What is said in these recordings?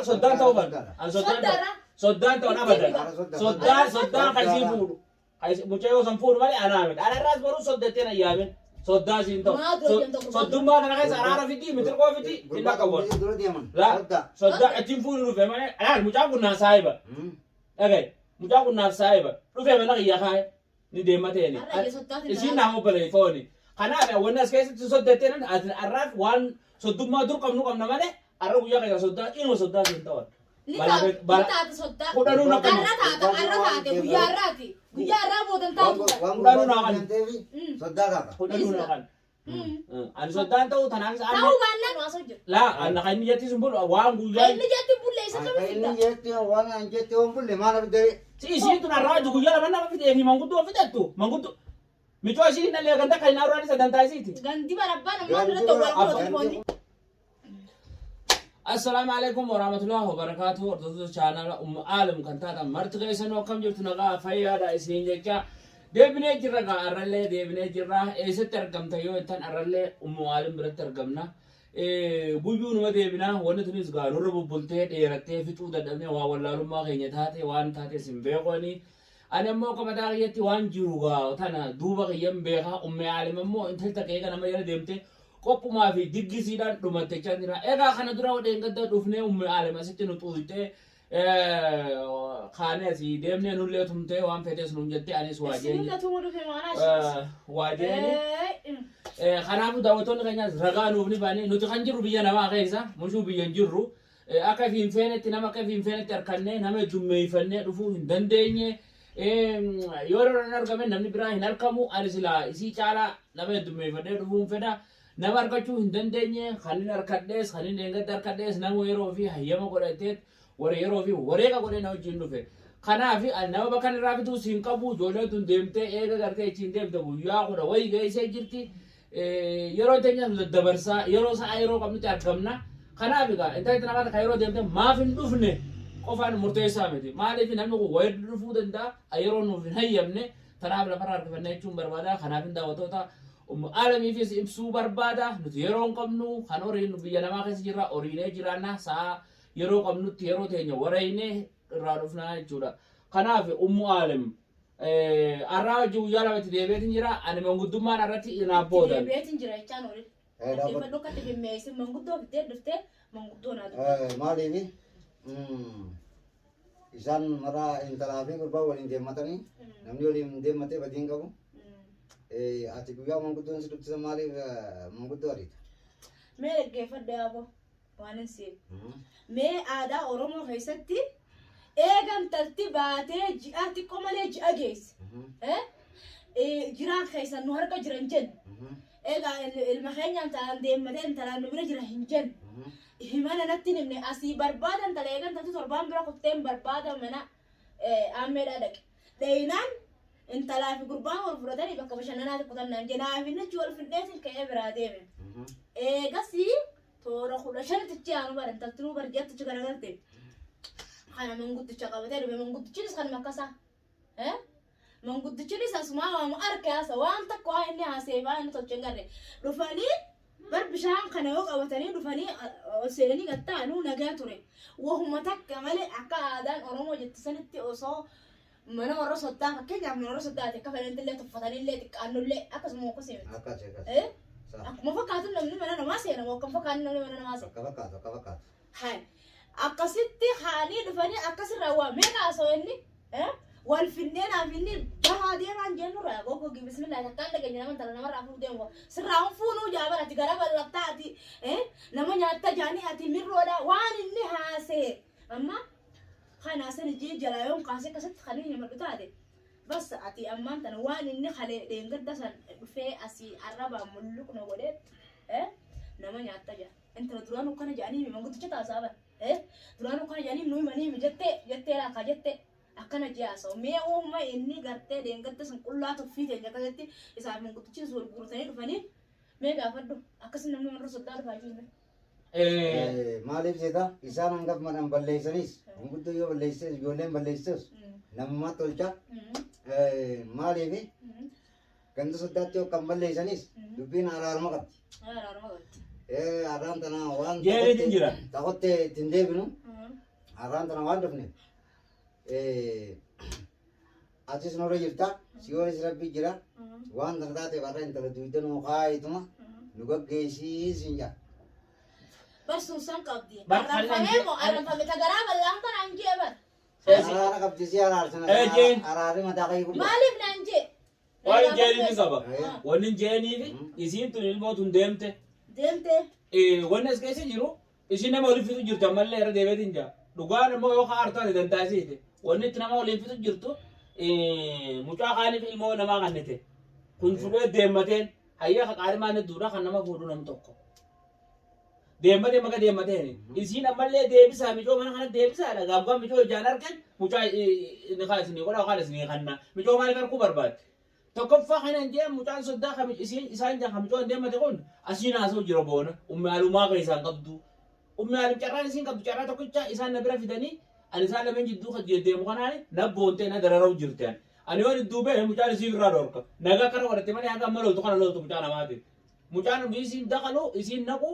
Soddaan ta'uu ban. An soddaan ta'u. Soddaadha. Soddaan ta'uun abadan. Soddaan soddaan kan isii fuudhu. Mucayyoo san fuudhu malee anaa miti. Anarraas boruu soddattee na yaamin. Soddaa siin ta'u. Maa dura deemta gurbaa? Soddummaa kana keessa araara fidii mitirqoo fidii hin dhaqqabu. Dura deeman. Laa Soddaa. soddaa ittiin fuudhu dhufe malee alaal mucaan kun naa saahiba. Dhagaye mucaan kun naaf saahiba. Dhufee mana kiyya kaa'e ni deema ta'een. Har'a ija soddaatiin Isiin dalagaa. naaf obboleeyyi fooni. Kanaaf wanni as keessatti soddattee nan ati har'aaf waan soddummaa dur qabnu qabna malee har'a guyyaa keessa soddaa inuma soddaa siin ta'an. Ni Balaa taate balaa ni taate soddaa. kudhanuu na kennu. Har'a taate har'a taate guyyaa har'aati. Guyyaa har'aa boodan taatu bara. Waan Kudhanuu naa gurbaa kan. deemteefi soddaa taata. Kudhanuu na kan. Ani soddaan ta'uu tanaafis Ta'uu amma baannaan haasoo jira. laa anna kan inni jetti sun bulu waan guyyaa Inni jetti bulle isa Kan kamitti inni fidda? jetti waan an jetti waan bulle maal abdare. Si isiin tun har'aa hojii guyyaa lama nama fidee fi manguddoo fidattu manguddoo micoo isiin hin dhallee ganda kan hin haaraan isa dantaa isiiti. Gandi barabbaan ammaa irratti wal godhatu foonni. Assalaamu alaikum warahmatullahi wabarakatuh. Hordoftoota chaanala Ummu Aalam kan taatan marti keessanuu akkam jirtu nagaa fayyaadha isiniin jecha deebinee jirra gaa arrallee deebinee jirra eessatti argamta yoo jettan arrallee Ummu Aalam biratti argamna. Guyyuu numa deebina wanni tunis gaa nurra bubbultee dheerattee fixuu dadhabnee waa wallaalummaa keenya taate waan taates hin beekoni. Ani ammoo akka mataa kiyyatti waan jiru gaa tana duuba kiyyan beeka Ummu Aalam ammoo intalli takka eega nama jala deemte qophumaa fi diggisiidhaan dhumatte jechaa jira. Egaa kana dura dheengadda dhufnee Ummi Aalem asitti nu xuuxxee kaanee asii deemnee nullee tumtee waan feetes nuun jettee anis waa jeen. Isinillee tumuu dhufe maanaa Waa jeeni. Kanaafuu daawwattoonni keenyaas ragaa nuuf ni baanii nuti kan jirru biyya namaa keessa mushuu biyya hin jirru. Akka ifii hin feenetti nama akka ifii hin feenetti harkannee nama heddummeeffannee dhufuu hin dandeenye. Yoo yeroo hin argame namni biraa hin argamu ani silaa isii caalaa nama heddummeeffadhee dhufuu hin fedha. Nama argachuu hin dandeenye kan hin harkadhees kan hin dheengadda harkadhees nama yeroo fi hayyama godhateet warra yeroo fi wareega godhee na wajjin dhufe. Kanaaf ani nama bakka irraa fiduu siin qabu ijoolleen tun deemtee eega gartee ittiin deemte guyyaa kudha wayii geessee jirti. Yeroo teenya nu daddabarsaa yeroo sa'a yeroo qabnutti argamna. Kanaaf egaa intalli namaa takka yeroo deemte maaf hin dhufne qofaan murteessaa miti. Maaliif namni kun wayii dhufuu danda'a yeroo nuuf hin hayyamne tanaaf lafarraa harkifannee jechuun barbaada. Kanaaf hin daawwattoota Ummu Alamiifis ibsuu barbaada. Nuti yeroo hin qabnu kan horiin biyya namaa keessa jirra horiinee jiraanna sa'a yeroo qabnutti yeroo teenya wareeynee irraa dhufnaa jechuudha. Kanaaf Ummu Alam Arraa hojii guyyaa lamatti deebi'eetiin jira. Ani manguddummaan irratti naaf boodan. Deebi'eetiin jira jechaan oolin. Dhaggeeffadhu akka itti fimmeessin manguddoo fiddee dhuftee manguddoo naa dubbatu. Maaliif isaan maraa intalaa fi gurbaa waliin deemmatanii namni waliin deemmatee badii hin qabu. Ati guyyaa manguddoon si dubbisa maaliif manguddoo ariita? Mee dhaggeeffadhu yaaboo. Waanin siif. Mee aadaa Oromoo keessatti eega intalti baatee ji'a xiqqoo malee ji'a geesse. Eh? Jiraan keessan nu harka jiran jennu. Egaa ilma keenya intalaan deemmatee intalaan nu bira jira hin jennu. Himana natti hin himne asii barbaada intala eega intalti torbaan bira kutteen barbaada mana aammeedhaa dhaqe. Dheeyinaan intalaa fi gurbaan wal fudhatanii bakka bashannanaatti kutannaan jenaa fi nachi wal fidheetiin ka'ee biraa deeme. Eegasii toora 15 achi aanu bara intaltinuu bar ji'atti achi garagalte. Kana manguddicha qabatee dhufe manguddichinis kanuma akkasaa. Eh? Manguddichinis asumaa waamu arke haasa waan takka waan inni haasee waan inni tolche hin garre. Dhufanii bar bishaan kana yoo qabatanii dhufanii ol seenanii gatta'anuu nagaa ture. Wahuma takka malee akka aadaan Oromoo jettu sanitti osoo mana warra soddaa fakkeenyaaf mana warra soddaati akka fedhanitti illee tuffatanii illee xiqqaannullee akkasuma akkasii miti. Akkas akkas. Eh? Sa. Akkuma fakkaatu namni mana namaa seena moo akkam fakkaatu namni mana namaa seena. Akka fakkaatu akka fakkaatu. Hai. Akkasitti haanii dhufanii akkasirraa waa meeqa haasa'u inni? Eh? Wal finnee naaf inni bahaa deemaan jennurraa goggogi bismillah takkaan dhageenya nama intala namarraa fuudhuu deemu. Sirraa hin fuunuu jaaban ati gara bal'attaa ati eh? Nama nyaatta jaanii ati mirroodha waan inni haasee amma Kana sani jee jalaa yoon kaasee akkasitti kan inni himadhu taate bas ati ammaan tana waan inni kalee dheengadda san dhufee asii arrabaan mulluq na godhee eh, nama nyaatta jaa. Intala duraanuu akkana jedhanii himi manguddicha taasaa bara. Eh, duraanuu akkana jedhanii nu himanii himi jettee jettee laakaa jettee akkana jee haasa'u. Mee uuma inni gartee dheengadda san qullaa tuffii teenya akkasitti isaaf manguddichi wal guurtanii dhufanii mee gaafadhu akkasi namni warra soddaa dhufaa jiru. Maaliif seeta isaan hangaf madhan balleessanis manguddoo yoo balleesses ijoolleen balleesses namummaa tolcha maaliif ganda soddaatti yoo kan balleessanis dubbiin araaruma qabdi. Araaruma qabdi. Arraan tana waan Jeeriitiin jira. takotte ittiin deebinu. Har'aan tana waan dhufneef atis nurra jirta, siyoonis rabbi jira. Waan tana taateef har'a intala duyda nuu kaayituma nu gaggeessii siin jaa. Bar suusan qabdi. Bar kan Arranfamee moo arranfame ta garaa bal'aan tanaan jee bar. Araara qabdi si araarsina. Jeen. Araarri mataa kee guddaa. Maaliif naan jee? Waan jeeniifi qaba. Eh. Wanni jeeniifi isiin tun ilmoo tun deemte. Deemte. Wanni as keessa jiru isiin nama waliin fitu jirtu ammallee irra deebiitiin jira. Dhugaan immoo yoo haa artaate danda'a isiiti. Wanni itti nama waliin fitu jirtu mucaa kaaniif ilmoo namaa kannite. Kun fuudhee deemmateen hayyaa ka qaalimaan hedduudha kan nama fuudhu nam tokko. Deemmatee maka deemmateen isiin ammallee deebisaa micoo mana kana deebisaadha. Gaafgaan micoo ijaan argan mucaa ni kaa isinii godha yookaan isinii kanna. Micoo maaliif arguu barbaadde? Tokkoffaa kana hin jeen mucaan soddaa kam isiin isaan jaan kan micoon deemmate kun asiin haasa'u jira boona. Ummi alumaa kan isaan qabdu. Ummi alum carraan isiin qabdu carraa tokkicha isaan na bira fidanii ani isaan lameen jidduu kan deemu kanaan na boontee na dararau jirti ani. Ani yoon idduu bahe mucaan isii irraa dhorka. Nagaa kana godhatte malee hanga amma loltu kana loltu mucaa namaati. Mucaan isiin daqalu isiin naqu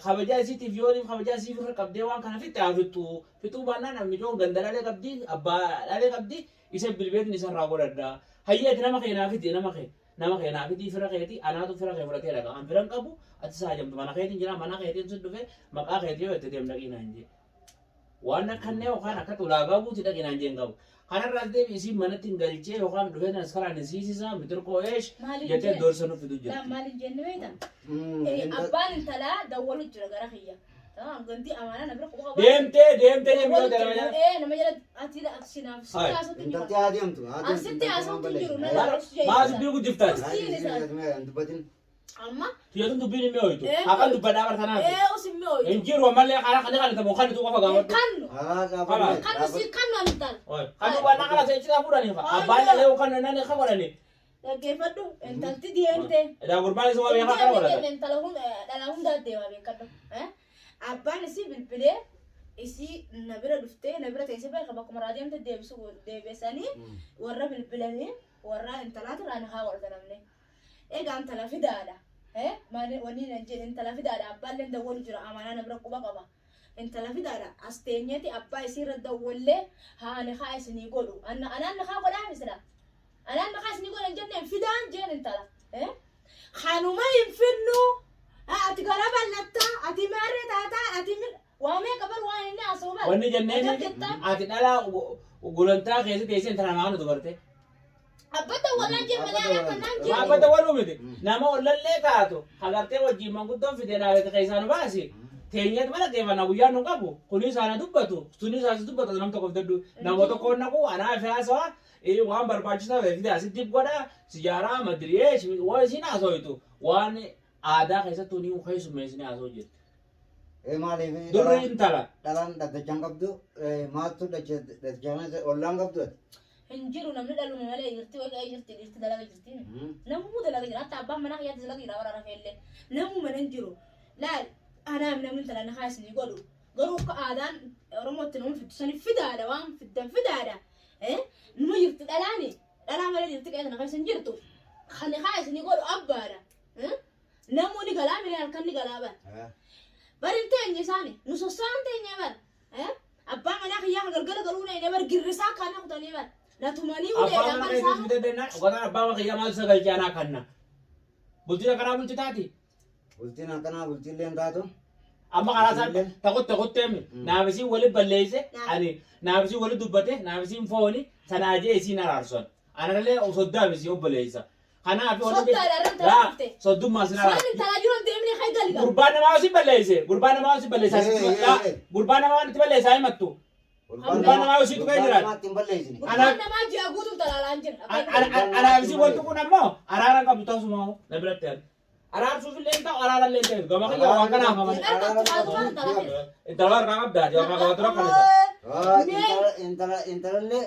kabajaa isiitiif yooniif kabajaa isii irra qabdee waan kana fixxe haa fixxu. Fixuu baannaan micoon ganda dhalee qabdi abbaa dhalee qabdi isa bilbeetin isa irraa godhadha. Hayyeeti nama kee naa fidi nama kee. Nama kee naa fidii fira keeti anaatu fira kee fudhatee dhaqa. An firan qabu ati isaa hajamtu mana keetiin jira mana keetiin sun dhufe maqaa keetii yoo itti deem dhaqii naan jee. Waan akkannee yookaan akka ulaagaa guuti dhaqii naan jeen qabu. Kanarraas deebi isiin manatti hin galchee yookaan dhufee tanas karaan hin siisisaa mitirkoo eesh Maaliif jettee jee? doorsa nuuf fidu jirti. Maaliif jenne beektaa? Abbaan intalaa dawwalu jira gara kiyya. Tamam ganti amaanaa na bira quba qaba. Deemtee deemtee Dawwalu deemtee jira. deemtee. Nama jala ati sinaaf sitti Hai. haasawtu hin jiru. Intalti haa deemtu. Haa deemtu. Asitti haasawtu hin jiru. Na Maas dubbii guddiftaati. Dubbatin. Amma Tiyyatuun dubbiin hin mi'ooytu. Eh, Haqan dubbadhaa bartanaaf. usin mi'ooytu. Hin jiru ammallee karaa kan kan tamu kan tu qofa gaafadhu. Kannu. Haa Kannu si kannu intal. Kan waan kana seechisaa fuudhanii fa. Abbaan dhalee kan nan kan godhani. Dhaggeeffadhu intalti deemte. Edaa gurbaan isuma beekaa kana godhata. Intala dhala hundaa deema beekadhu. Abbaan isii bilbilee isii na bira dhuftee na bira teessee beeka bakkuma irraa deemte deebisu deebisanii warra bilbilanii warra intalaatu irraa ni haa godhata namni. Egaa intala fidaadha. Maali wanni nan jedhe intala fidaadha abbaan dawwalu jira amaanaa na bira quba qaba. Intala fidaadha as teenyeeti abbaa isii irra dawwallee haa ni haa isinii godhu. Anaan ni haa godhaa misila. Anaan ni haa isinii godhu hin jenneen fidaan jeen intala. Kanuma hin finnu. Ati gara bal'attaa ati maarree taataa ati waa meeqa bar waan inni haasa'u bar. Wanni jenneen Ajab jettaa. ati dhalaa gulantaa keessa teessee intala namaa kana dubarte. Abbaan dawwalaan jee malee anaan kanaan jee. Abbaan dawwaluu miti. Nama ollallee taatu hagartee wajjin manguddoon fidee dhaabate keessaa nu baasi. Teenyet mana geeffannaa guyyaan nu qabu. Kunis ana dubbatu. Sunis as dubbatu nam tokko fidadhu. Nama tokko naqu anaa fi haasawaa waan barbaachisaa ta'e fide asitti godha sijaaraa madiriyee waan isiin haasawitu waan aadaa keessattuu ni keessummeessinee haasa'u jirti. Maaliif Durri intala. dhalaan dhaddachaan qabdu maaltu dhaddachaan ollaan qabdu ati. Hin jiru namni dhaluma malee jirti wayii jirti dhiirti dalaga jirti. Namuu dalaga jira hatta abbaan manaa kiyyaatti dalaga jira warra rafeellee. Namuu mana hin jiru. Laal anaaf namni intala na haa isinii godhu. Garuu akka aadaan Oromootti nama fiddu sani fidaadha waan fiddan fidaadha. Numa jirti dhalaani. Dhalaa malee jirti qe'ee sana keessa hin jirtu. Kan haa isinii godhu abbaadha. Namoonni galaa milee halkan ni galaa bara. Bari hin teenye isaani. Nu sossaan teenye bara. Abbaa manaa kiyyaa kan galgala galuu na bar girrisaa kaana kutanii bara. Na tumanii Abbaa uleedhaan mana bar keetis isaan. fidadhe naan dhugataan abbaa mana kiyyaa maaltu sagalchee anaa kanna. Bultiin akkanaa bulti taati. Bultiin akkanaa bultiin illee hin taatu. Amma karaa isaan takutte kutteemi naaf isiin wali balleeyse ani naaf isiin wali dubbate naaf isiin fooni sanaa jee isiin araarsan. Anallee soddaaf isii obboleessa. Kanaaf Soddaadha irra intala dhufte. soddummaa sin Soon araarsa. intala jiru hin deemne kai gali gaa. Gurbaan namaa si balleeyse gurbaan namaa si balleeyse gurbaan namaa itti balleeysaa himattu. Gurbaan namaa isiitu kee jiraata. Namaatti hin balleessine. Gurbaan namaa ji'a guutuu intala alaan jira. Anaaf isiin wanti kun ammoo araara hin qabdu tasuma na biratti ani. Araarsuuf illee hin ta'u araara illee hin ta'u gama kiyya waan kanaaf amane. Intala harkaa qabdaati harkaa qabatu rakkoo Intala intalallee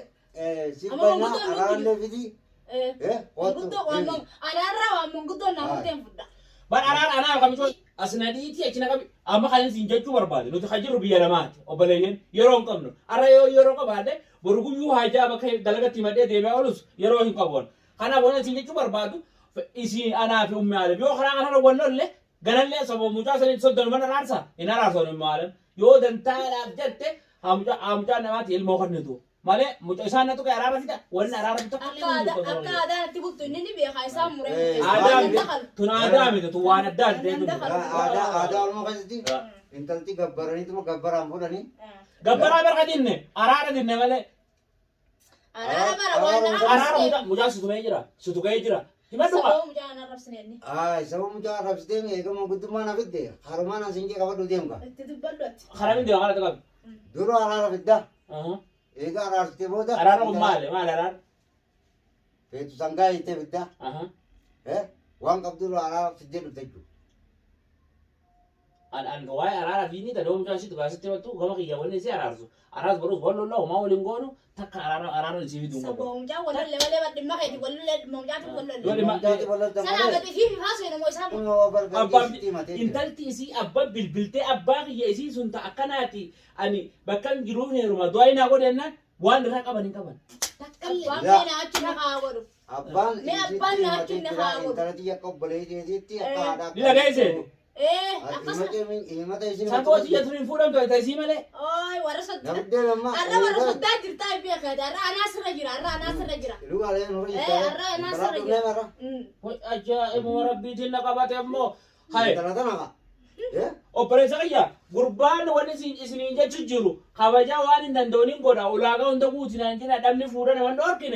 si Amma baynaa manguddoon nutti araarallee fidii. Manguddoo waan anaarraa waan manguddoo naa murteen fudha. Bar araara anaaf kamichoo as na dhiitii achi na qabi amma kan isin jechuu barbaade nuti kan jirru biyya namaati obboleeyyan yeroo hin qabnu arra yoo yeroo qabaadhe boru guyyuu haajaa bakka dalagatti himadhee deebi'aa oolus yeroo hin qabu. Kanaaf waan isin jechuu barbaadu isin anaa fi ummi aalam yoo karaa kanarra wannollee ganallee saba mucaa sanii soddon mana araarsa hin araarsan ummi aalam Yoo dantaadhaaf jette haa mucaa namaati ilmoo kennitu. Malee mucaa isaan natu araara fida wanni araara fida tokko Akka aadaa akka aadaa natti bultu inni ni beeka isaan muree murteessa. Aadaa Waan miti. dakalu. Tun aadaa miti tun waan addaa miti. Nan dakalu. Aadaa aadaa Oromoo keessatti intalti gabbaraniituma gabbaraan fuudhanii. Gabbaraa barqa dinne araara dinne malee. Araara bara waan na Araara arrabsine. mucaa sutumee jira sutukee jira. Himadhu qa. Sababa mucaa na arrabsine inni. Ay, sababa mucaa arrabsitee eegama guddummaa na fidde harumaan asin jee qabadhu deemka. Itti dubbadhu ati. Karaa miti karaa qabi. Dura araara fidda. Eega araarsitee booda. Araara kun maali maali araara? Feetu sangaa hiittee fidda. Waan qabdu dura araara fiddee dhufte jechuudha. An an waa'ee araara fi inni tadoo mucaa isiitu kaasitti himattu gama kiyya wanni isii araarsu. Araas barus wal lollaa homaa waliin goonu takka araara araara isii fiduu hin qabu. Sababa mucaa wal lolle malee dhimma keeti wal lolle dhimma mucaatu wal Yoo lolle. dhimma- Mucaati wal lolta Sanaa malee. gadi fi haasoo namoo isaan. Kunoo barbaadee Abbaan sitti himatee jira. intalti isii abbaan bilbiltee abbaa kiyya isii sun ta akkanaati ani bakka hin jiruuf heeruma du'aa naa godhe jennaan waan irraa qaban hin qaban. Abbaan Yaa. mee na achi na haa godhu. Abbaan Mee isitti abbaan na himatee achi na jira. haa godhu. Intala tiyya akka obboleettiitti akka haadhaa. Ni dhageesse. Ee akkasuma. Himata isin Saboo tiyya tun hin fuudhamtu ta isii malee. Ooy warra soddaa. Nafiddee lamma. Arra warra soddaa jirtaa hin beekaa. Arra anaa sirra jira. Arra anaa sirra jira. Dhugaalee nurra Ee jirta. arra anaa Intala sirra dhufnee jira. bara. Ajaa'ibuma rabbiitiin na qabate ammoo. Haye. Intala tana kaa. Obboleessa kiyya gurbaan wanni isiniin jechu jiru kabajaa waan hin danda'uun godha ulaagaa hunda guutinaan jira dhabni fuudha nama hin dhorkine.